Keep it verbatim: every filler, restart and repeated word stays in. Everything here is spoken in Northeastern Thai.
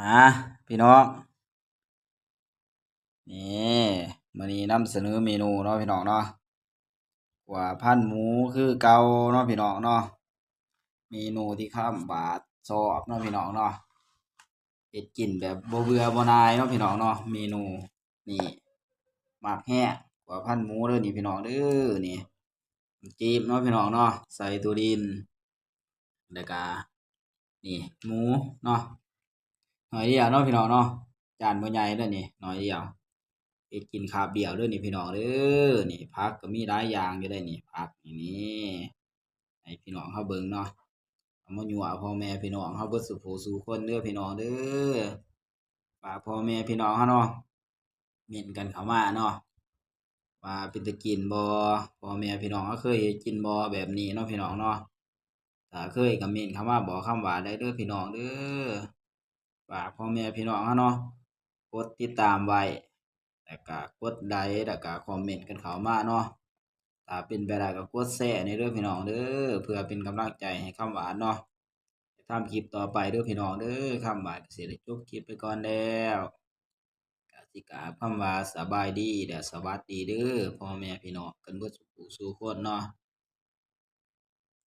มาพี่น้อง นี่ มื้อนี้นำเสนอเมนูเนาะพี่น้องเนาะ ขั่วพันหมูคือเก่าเนาะพี่น้องเนาะ เมนูที่คำหวาดชอบเนาะพี่น้องเนาะ เฮ็ดกินแบบบ่เบื่อบ่หน่ายเนาะพี่น้องเนาะ เมนูนี่ มักแฮง ขั่วพันหมูเด้อนี่พี่น้องเด้อ นี่ น้ำจิ้มเนาะพี่น้องเนาะ ใส่ถั่วดิน แล้วก็ นี่ หมูเนาะ หน่อยเดียวเนาะพี่น้องเนาะ จานบ่ใหญ่เด้อนี่ หน่อยเดียว เฮ็ดกินคาบเดียวเด้อนี่พี่น้องเด้อ นี่ ผักก็มีหลายอย่างอยู่เด้อนี่ ผักนี่ นี่ ให้พี่น้องเฮาเบิ่งเนาะ เอามายั่วพ่อแม่พี่น้องเฮาเบิดสู่ผู้สู่คนเด้อพี่น้องเด้อ ฝากพ่อแม่พี่น้องเฮาเนาะ เม้นต์กันเข้ามาเนาะ ว่าเป็นตากินบ่ พ่อแม่พี่น้องเฮาเคยเฮ็ดกินบ่แบบนี้เนาะพี่น้องเนาะ ถ้าเคยก็เม้นต์เข้ามาบอกคำหวาดได้เด้อพี่น้องเด้อ ฝากพ่อแม่พี่น้องเฮาเนาะ กดติดตามไว้ แล้วก็กดไลก์ แล้วก็คอมเมนต์กันเข้ามาเนาะ ถ้าเป็นไปได้ก็กดแชร์แหน่เด้อพี่น้องเด้อ เพื่อเป็นกำลังใจให้คำหวาดเนาะ ทำคลิปต่อไปเด้อพี่น้องเด้อ คำหวาดก็สิได้จบคลิปไปก่อนแล้ว ก็สิกล่าวคำว่าสบายดีและสวัสดีเด้อ พ่อแม่พี่น้องกันเบิดสู่ผู้สู่คนเนาะ